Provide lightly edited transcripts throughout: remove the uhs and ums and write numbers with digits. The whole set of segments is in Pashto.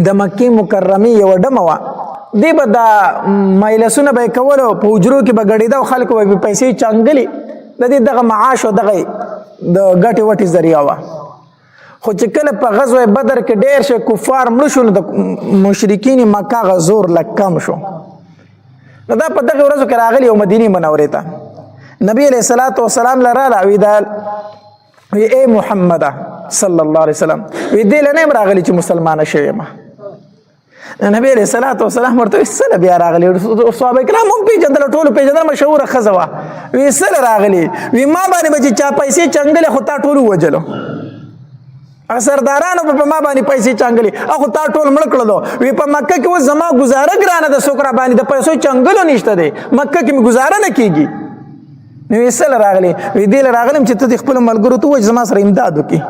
د مکې مکرمې یوه ډمه وه، دی به دا مایلسونه به یې کول او په حجرو کې به ګډېده او خلکو به پې پیسې چنګلې. د دې دغه معاش او دغه د ګټې وټې ذریعه وه. خو چې کله په غزوه بدر کې ډېر شي کفار مړه شو، نو د مشرکین مکه غ زور لږ کم شو. نو دا په دغه ورځو کې راغلی او مدینې منورې ته نبی علیہ الصلوۃ والسلام لراله وی دا وی اے محمد صلی الله علیه وسلم، وی دې لنه راغلی چې مسلمان شوی ما. نبی علیہ الصلوۃ والسلام ورته سره بیا راغلی، صحابه کرام هم پیژندل، ټول پیژندل، مشهور خزه وا. وی سره راغلی، وی ما باندې به چا پیسې چنګلې، خو تا ټول وجلو. هغه سردارانو په ما باندې پیسې چنګلې، هغه تا ټول مړ کړلو. وی په مکه کې اوس زما گزاره ګرانه ده، څوک را باندې د پیسو چنګلو نشته دی، مکه کې مې گزاره نه کیږي. نو یې سره راغلی، وی دې راغلم چې ته د خپل ملګرو ته وایې زما سره امداد وکړي،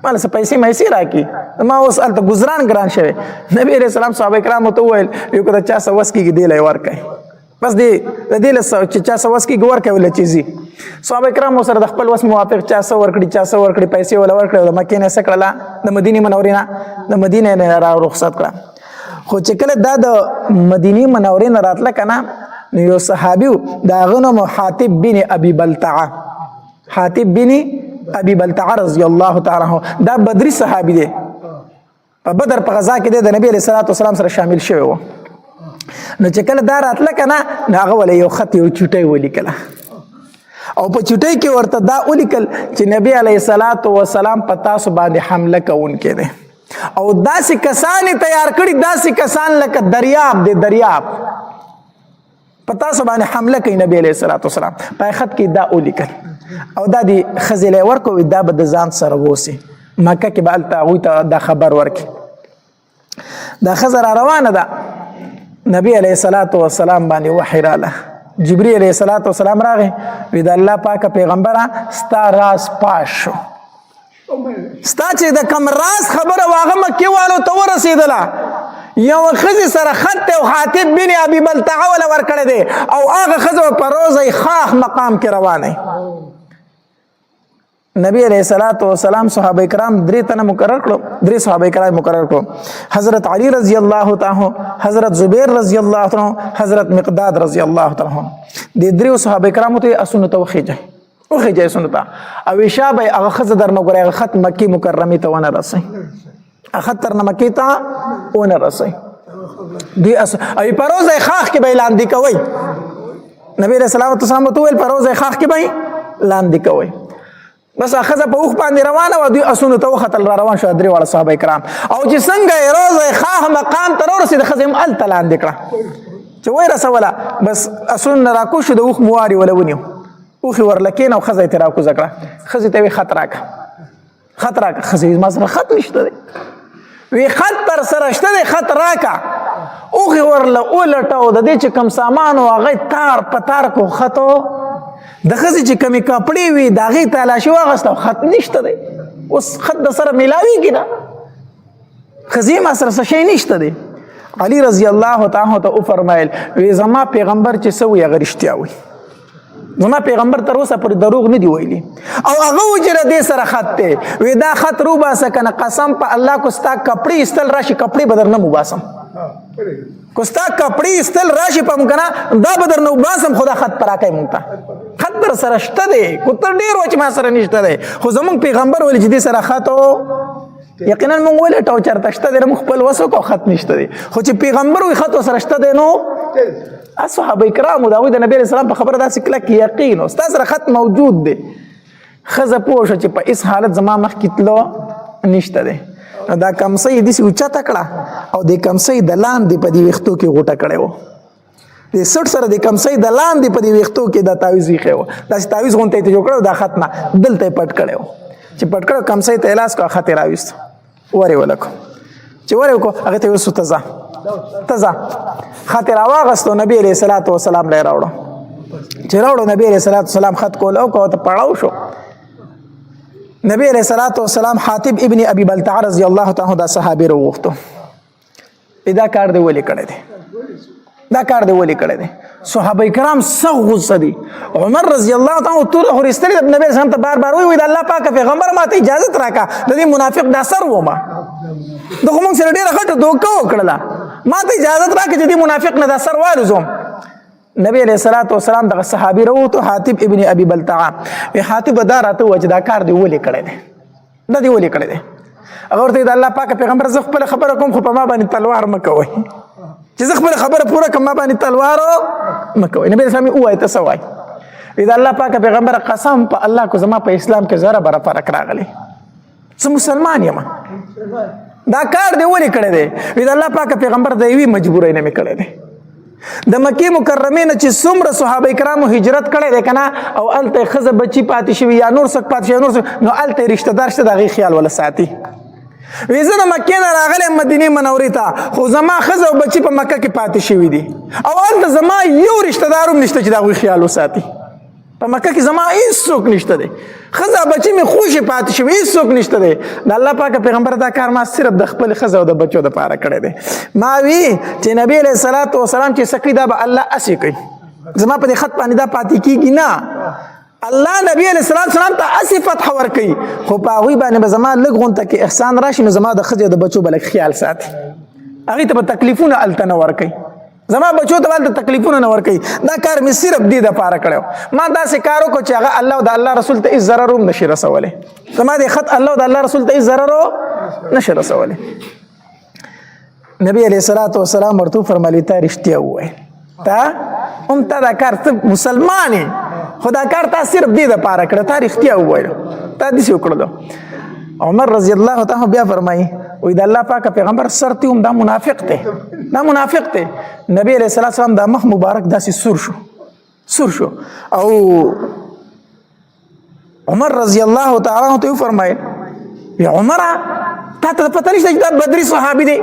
مال څه پیسې مېسې راکړي، ما اوس هلته ګزران ګران شوی. نبی علیہ السلام صحابه کرامو ته وویل، یو که د چا څه وس کېږي دې له یې ورکړئ، بس دې د دې له چې چا څه وس کېږي ورکړئ وله چې ځي. صحابه کرامو سره د خپل وس موافق چا څه ورکړي، چا څه ورکړي، پیسې وله ورکړي. د مکې نه څه کړله، د مدینې منورې نه، د مدینې نه را رخصت کړه. خو چې کله دا د مدینې منورې نه راتله که نه، نو یو صحابي و، د هغه نوم حاطب بن ابي بلتعه، حاطب بن ابي بلتعه رضی الله تعالی عنه، دا بدري صحابي دی، په بدر په غزا کې دی د نبی علیہ الصلوۃ والسلام سره شامل شوی و. نو چې کله دا راتله که نه، نو هغه وله یو خط یو چوټۍ ولیکله او په چوټۍ کې ورته دا ولیکل چې نبی علیه الصلاۃ والسلام په تاسو باندې حمله کوونکی دی او داسې کسان تیار کړي، داسې کسان لکه دریاب دی، دریاب په تاسو باندې حمله کوي. نبی علیه الصلاۃ والسلام په خط کې دا ولیکل او دا دی خزې له ورکو، دا به د ځان سره ووسي، مکه کې به هلته هغوی ته دا خبر ورکړي. دا ښځه را روانه ده، نبی علیه الصلاۃ والسلام باندې وحی راله، جبرئیل علیه الصلاۃ والسلام راغی، وی د الله پاک پیغمبره ستا راز پاش شو، ستا چې د کم راز خبره واغه مکه والو ته ورسېدله، یو ښځې سره خط او حاطب بن ابي بلتعه وله ورکړی دی او هغه ښځه په روضه خاخ مقام کې روانه. نبی علیہ الصلوۃ والسلام صحابه کرام درې تنه مقرر کړو، درې صحابه کرام مقرر کړو، حضرت علی رضی الله تعالی، حضرت زبیر رضی الله تعالی، حضرت مقداد رضی الله تعالی. د دریو صحابه کرامو ته اسونو ته وخیږي، وخیږي اسونو ته، او شابه هغه خزه درنه ګوري، هغه خط مکی مکرمه ته ونه رسي، هغه تر مکی ته ونه رسي. دی اس او پروزه خاخ کې به اعلان دی کوي. نبی رسول الله صلی الله علیه وسلم پروزه خاخ کې به اعلان دی کوي. بس اخذ په اوخ باندې روانه و، دوی اسونو ته وختل، را روان شو درې واړه صحابه کرام، او چې څنګه یې روزه خاه مقام ته ورسېد، ښځه هم هلته لاندې کړه چې وایي رسوله. بس اسونه راکوز شو، د اوښ مواري وله ونیو، اوښ یې ورله کېنه او ښځه یې ترې راکوزه کړه. ښځې ته وایي خط راکړه، خط راکړه. ښځې وایي ما سره خط نشته دی. وی خط تر سره شته دی، خط راکړه. اوښ یې ورله ولټاو، د دې چې کوم سامان و هغه یې تار په تار کو، خط د ښځې چې کومې کپړې وي د هغې تلاشي واخیسته، خط نشته دی. اوس خط د سره میلاویږي نه، ښځې ما سره څه شی نشته دی. علی رضی الله تعالی ته وفرمایل، وی زما پیغمبر چې څه وي هغه رښتیا وي، زما پیغمبر تر اوسه پورې دروغ نه دی ویلي، او هغه و چې د دې سره خط دی، وی دا خط روباسه، که نه قسم په الله کو ستا کپړې ایستل راشي کپړې به درنه وباسم، کو ستا کپړې ایستل راشي په مونږ کنه دا به درنه وباسم، خو دا خط پر راکوي مونږ ته، خط در سره شته دی، کو ته ډېر و چې ما سره نشته دی، خو زمونږ پیغمبر ویلي چې دې سره خط یقینا مونږ ولټاو چېرته شته دی، موږ خپل وس وکړو خط نشته دی، خو چې پیغمبر وي خط سره شته دی. نو اصحاب کرامو د هغوی د نبي علیه السلام په خبره داسې کلک یقین و، ستا سره خط موجود دی. ښځه پوه شوه چې په هېڅ حالت زما مخکې تلو نشته دی، نو دا کمسۍ یې داسې اوچته کړه او د کمسۍ د لاندې په دې ویښتو کې غوټه کړی و، د سټ سره د کمسۍ د لاندې په دې ویښتو کې دا تعویذ ایښی و، داسې تعویذ غونته یې جوړ کړی، دا خط نه دلته یې پټ کړی و، چې پټ کړو کمسۍ ته یې لاس کړو، خط یې راویست، ور یې ولکو، چې ور یې وکړو هغه ته یې وسو ته ځه ته ځه، خط یې راواغستو، نبي علیه الصلاة والسلام له یې راوړو، چې راوړو نبي علیه الصلاة والسلام خط کول او ته پړاو شو. نبی علیہ الصلوۃ والسلام حاطب ابن ابي بلتع رضی الله تعالی دا صحابي وروغتو، دا کار دی ولې کړی دی؟ دا کار دی ولې کړی دی؟ صحابه کرام سخت غصه دي. عمر رضی الله تعالی عنہ تور خورستلی د نبی سم ته بار بار وی، د الله پاک پیغمبر، ماته اجازه راکا د دې منافق د سر ومه، د خو موږ سره ډیره غټه دوکه وکړله، ماته اجازه راکړه چې دې منافق نه د سر والوزوم. نبی علیہ الصلوۃ والسلام دغه صحابي وروته، حاتب ابن ابي بلتعه، وی حاتب، دا راته و چې دا کار دی ولې کړی دی؟ دا دی ولې کړی دی؟ هغه ورته، د الله پاک پیغمبر، زه خپل خبره کوم، خو په ما باندې تلوار مکوئ. چې زه خپل خبره پوره کوم، ما باندې تلوار مکوئ. نبی اسلام وای، ته سوای؟ وی د الله پاک پیغمبر، قسم په الله کو زما په اسلام کې ذره بره فرق راغلی، زه مسلمان یم. دا کار دی ولې کړی دی؟ وی د الله پاک پیغمبر، د یوې مجبورۍ نه مې کړی دی. د مکې مکرمې نه چې څومره صحابه کرامو هجرت کړی دی کنه، او هلته ښځه بچي پاتې شوي یا نور څوک پاتې شوي نور څوک، نو هلته رشته دار شته، د هغې خیال وله ساتي. وی زه د مکې نه راغلی مدینې منورې ته، خو زما ښځه او بچي په مکه کې پاتې شوي دي، او هلته زما یو رشته دار هم نشته چې د هغوی خیال وساتي. په مکه کې زما هیڅ څوک نشته دی، ښځه بچي مې خوشې پاتې شوي، هیڅ څوک نشته دی. د الله پاک پیغمبر، دا کار ما صرف د خپل ښځه او د بچو دپاره کړی دی. ما وی چې نبی علیه الصلاة والسلام چې څه کوي، دا به الله هسې کوي، زما په دې خط باندې دا پاتې کېږي نه. الله نبی علیه الصلاة والسلام ته هسې فتح ورکوي، خو په هغوی باندې به زما لږ غونته کې احسان راشي، نو زما د ښځې او د بچو به لږ خیال ساتي، هغوی ته به تکلیفونه هلته نه ورکوي، زما بچو ته هلته تکلیفونه نه ورکوي. دا کار مې صرف دې دپاره کړی. ما داسې کار وکړو چې هغه الله او د الله رسول ته هېڅ ضرر هم نشي رسولی. زما دې خط الله او د الله رسول ته هېڅ ضرر نشي رسولی. نبی علیه الصلاة والسلام ورته وفرمایل، تا رښتیا وویل، تا هم تا دا کار، ته مسلمان یې، خو دا کار تا صرف دې دپاره کړه، تا رښتیا وویل، تا داسې وکړلو. عمر رضی الله تعالی بیا فرمایي، وی د الله پاک پیغمبر، سر ته هم، دا منافق دی، دا منافق دی. نبی علیہ الصلوۃ والسلام دا مخ مبارک داسې سور شو، سور شو، او عمر رضی الله تعالی عنہ ته فرمایل، یا عمر، تا ته پته نشته چې دا بدري صحابي دی؟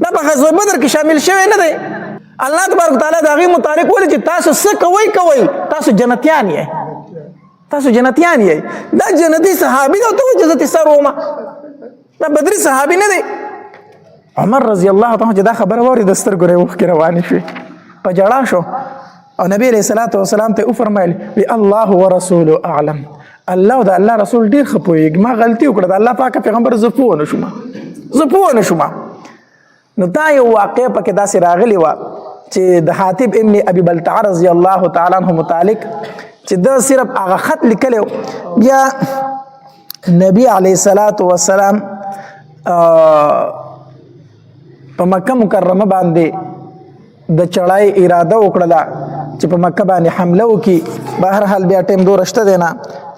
دا په غزوه بدر کې شامل شوی نه دی؟ الله تبارک وتعالى دا غي متعلق ولې چې تاسو څه کوي کوي، تاسو جنتیان یې، تاسو جنتیان یې. دا جنتی صحابي دا ته جنتی سر ومه، دا بدري صحابي نه دی. عمر رضی الله تعالی چې دا خبره ووري، د سترګو نه اوښکې روانې شوې، په ژړا شو، او نبی علیہ الصلوۃ والسلام ته وفرمایل، وی الله ورسوله اعلم، الله او د الله رسول ډیر ښه پوهېږي، ما غلطي وکړه. د الله پاک پیغمبر، زه پوه نه شوم، زه پوه نه شوم. نو دا یو واقع پکې داسې راغلی و چې د حاتب ابن ابي بلتعه رضی الله تعالی عنہ متعلق چې د صرف هغه خط لیکلی. بیا نبی علیه الصلاة والسلام په مکه مکرمه باندې د چړای اراده وکړه چې په مکه باندې حمله وکړي. بهر حال بیا ټیم دور شته دی نه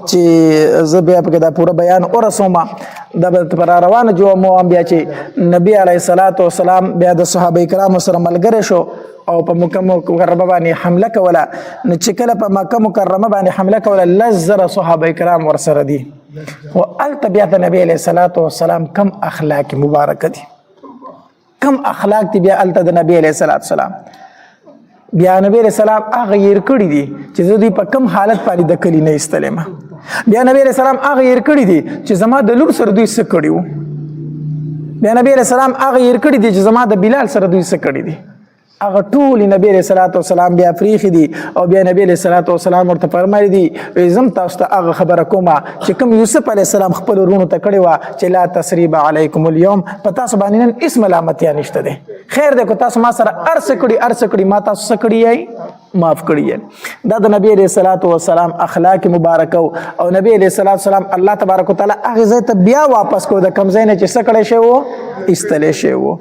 چې زه بیا پکې دا پوره بیان ورسوم. دا به پر روانه جو مو بیا چې نبی علیه الصلاة والسلام بیا د صحابه کرامو سره ملګری شو او په مکه مکرمه باندې حمله کوله. نو چې کله په مکه مکرمه باندې حمله کوله، 10,000 صحابه کرام ورسره دي، خو هلته بیا د نبی علیه الصلاة والسلام کم اخلاق مبارک دي، کم اخلاق دي. بیا هلته د نبی علیه الصلاة والسلام بیا نبی علیہ السلام هغه ير کړی دي چې زه دوی په کم حالت باندې د کلی نه استلم. بیا نبی علیہ السلام هغه ير کړی دي چې زما د لور سره دوی څه کړی وو. بیا نبی علیہ السلام هغه ير کړی دي چې زما د بلال سره دوی څه کړی دي. هغه ټول نبی علیہ الصلوۃ والسلام بیا فریخ دي، او بیا نبی علیہ الصلوۃ والسلام ورته فرمایلی دي، زم تاسو ته هغه خبره کومه چې کوم یوسف علیہ السلام خپل ورونو ته کړی و چې لا تسریب علیکم اليوم، په تاسو باندې نن اس ملامتیا نشته ده، خیر ده، کو تاسو ما سره ارس کړی، ارس کړی، ما تاسو څه کړی یی، معاف کړی. دا د نبی علیہ الصلوۃ والسلام اخلاق مبارک، او نبی علیہ الصلوۃ والسلام الله تبارک وتعالى هغه ځای ته بیا واپس کو د کم ځای نه چې څه کړی شی وو، استلې شی وو.